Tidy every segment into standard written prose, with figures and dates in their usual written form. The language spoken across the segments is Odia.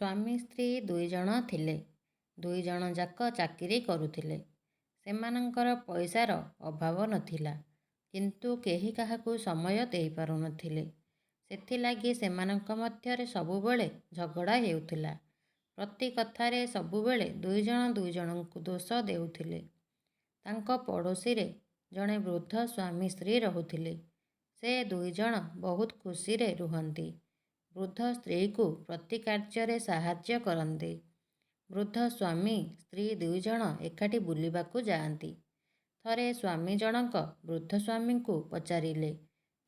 ସ୍ୱାମୀ ସ୍ତ୍ରୀ ଦୁଇଜଣ ଥିଲେ। ଦୁଇଜଣଯାକ ଚାକିରି କରୁଥିଲେ। ସେମାନଙ୍କର ପଇସାର ଅଭାବ ନଥିଲା। କିନ୍ତୁ କେହି କାହାକୁ ସମୟ ଦେଇପାରୁନଥିଲେ। ସେଥିଲାଗି ସେମାନଙ୍କ ମଧ୍ୟରେ ସବୁବେଳେ ଝଗଡ଼ା ହେଉଥିଲା। ପ୍ରତି କଥାରେ ସବୁବେଳେ ଦୁଇଜଣ ଦୁଇଜଣଙ୍କୁ ଦୋଷ ଦେଉଥିଲେ। ତାଙ୍କ ପଡ଼ୋଶୀରେ ଜଣେ ବୃଦ୍ଧ ସ୍ୱାମୀ ସ୍ତ୍ରୀ ରହୁଥିଲେ। ସେ ଦୁଇଜଣ ବହୁତ ଖୁସିରେ ରୁହନ୍ତି। ବୃଦ୍ଧ ସ୍ତ୍ରୀକୁ ପ୍ରତି କାର୍ଯ୍ୟରେ ସାହାଯ୍ୟ କରନ୍ତି। ବୃଦ୍ଧ ସ୍ୱାମୀ ସ୍ତ୍ରୀ ଦୁଇଜଣ ଏକାଠି ବୁଲିବାକୁ ଯାଆନ୍ତି। ଥରେ ସ୍ୱାମୀ ଜଣକ ବୃଦ୍ଧ ସ୍ୱାମୀଙ୍କୁ ପଚାରିଲେ,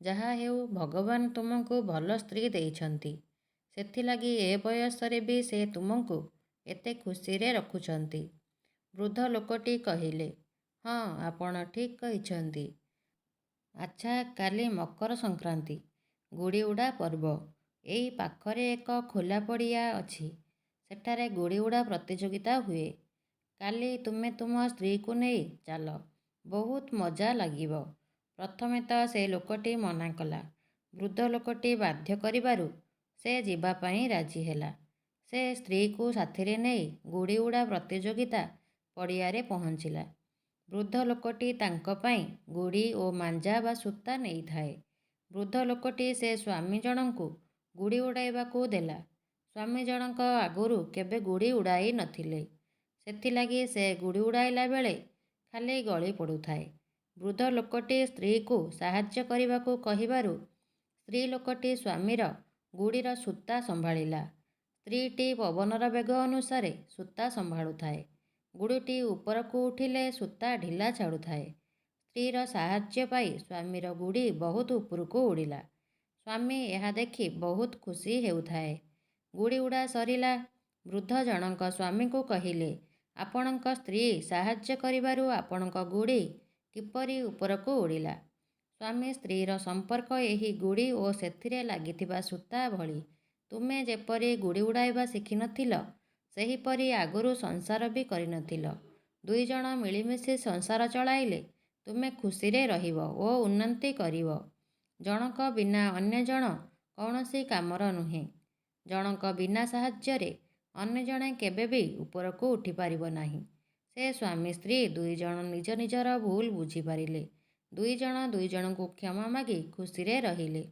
"ଯାହାହେଉ ଭଗବାନ ତୁମକୁ ଭଲ ସ୍ତ୍ରୀ ଦେଇଛନ୍ତି। ସେଥିଲାଗି ଏ ବୟସରେ ବି ସେ ତୁମକୁ ଏତେ ଖୁସିରେ ରଖୁଛନ୍ତି।" ବୃଦ୍ଧ ଲୋକଟି କହିଲେ, "ହଁ, ଆପଣ ଠିକ୍ କହିଛନ୍ତି। ଆଚ୍ଛା, କାଲି ମକର ସଂକ୍ରାନ୍ତି, ଗୁଡ଼ିଉଡ଼ା ପର୍ବ। ଏଇ ପାଖରେ ଏକ ଖୋଲା ପଡ଼ିଆ ଅଛି। ସେଠାରେ ଗୁଡ଼ିଉଡ଼ା ପ୍ରତିଯୋଗିତା ହୁଏ। କାଲି ତୁମେ ତୁମ ସ୍ତ୍ରୀକୁ ନେଇ ଚାଲ, ବହୁତ ମଜା ଲାଗିବ।" ପ୍ରଥମେ ତ ସେ ଲୋକଟି ମନା କଲା। ବୃଦ୍ଧ ଲୋକଟି ବାଧ୍ୟ କରିବାରୁ ସେ ଯିବା ପାଇଁ ରାଜି ହେଲା। ସେ ସ୍ତ୍ରୀକୁ ସାଥିରେ ନେଇ ଗୁଡ଼ିଉଡ଼ା ପ୍ରତିଯୋଗିତା ପଡ଼ିଆରେ ପହଞ୍ଚିଲା। ବୃଦ୍ଧ ଲୋକଟି ତାଙ୍କ ପାଇଁ ଗୁଡ଼ି ଓ ମାଞ୍ଜା ବା ସୂତା ନେଇଥାଏ। ବୃଦ୍ଧ ଲୋକଟି ସେ ସ୍ୱାମୀ ଜଣଙ୍କୁ ଗୁଡ଼ି ଉଡ଼ାଇବାକୁ ଦେଲା। ସ୍ୱାମୀ ଜଣକ ଆଗରୁ କେବେ ଗୁଡ଼ି ଉଡ଼ାଇ ନଥିଲେ। ସେଥିଲାଗି ସେ ଗୁଡ଼ି ଉଡ଼ାଇଲା ବେଳେ ଖାଲି ଗଳି ପଡ଼ୁଥାଏ। ବୃଦ୍ଧ ଲୋକଟି ସ୍ତ୍ରୀକୁ ସାହାଯ୍ୟ କରିବାକୁ କହିବାରୁ ସ୍ତ୍ରୀ ଲୋକଟି ସ୍ୱାମୀର ଗୁଡ଼ିର ସୂତା ସମ୍ଭାଳିଲା। ସ୍ତ୍ରୀଟି ପବନର ବେଗ ଅନୁସାରେ ସୂତା ସମ୍ଭାଳୁଥାଏ। ଗୁଡ଼ିଟି ଉପରକୁ ଉଠିଲେ ସୂତା ଢିଲା ଛାଡ଼ୁଥାଏ। ସ୍ତ୍ରୀର ସାହାଯ୍ୟ ପାଇ ସ୍ୱାମୀର ଗୁଡ଼ି ବହୁତ ଉପରକୁ ଉଡ଼ିଲା। ସ୍ୱାମୀ ଏହା ଦେଖି ବହୁତ ଖୁସି ହେଉଥାଏ। ଗୁଡ଼ି ଉଡ଼ା ସରିଲା। ବୃଦ୍ଧ ଜଣକ ସ୍ୱାମୀଙ୍କୁ କହିଲେ, "ଆପଣଙ୍କ ସ୍ତ୍ରୀ ସାହାଯ୍ୟ କରିବାରୁ ଆପଣଙ୍କ ଗୁଡ଼ି କିପରି ଉପରକୁ ଉଡ଼ିଲା। ସ୍ୱାମୀ ସ୍ତ୍ରୀର ସମ୍ପର୍କ ଏହି ଗୁଡ଼ି ଓ ସେଥିରେ ଲାଗିଥିବା ସୂତା ଭଳି। ତୁମେ ଯେପରି ଗୁଡ଼ି ଉଡ଼ାଇବା ଶିଖିନଥିଲ, ସେହିପରି ଆଗରୁ ସଂସାର ବି କରିନଥିଲ। ଦୁଇଜଣ ମିଳିମିଶି ସଂସାର ଚଳାଇଲେ ତୁମେ ଖୁସିରେ ରହିବ ଓ ଉନ୍ନତି କରିବ। ଜଣକ ବିନା ଅନ୍ୟ ଜଣ କୌଣସି କାମର ନୁହେଁ। ଜଣକ ବିନା ସାହାଯ୍ୟରେ ଅନ୍ୟ ଜଣେ କେବେ ବି ଉପରକୁ ଉଠିପାରିବ ନାହିଁ।" ସେ ସ୍ୱାମୀ ସ୍ତ୍ରୀ ଦୁଇଜଣ ନିଜ ନିଜର ଭୁଲ ବୁଝିପାରିଲେ। ଦୁଇଜଣ ଦୁଇଜଣଙ୍କୁ କ୍ଷମା ମାଗି ଖୁସିରେ ରହିଲେ।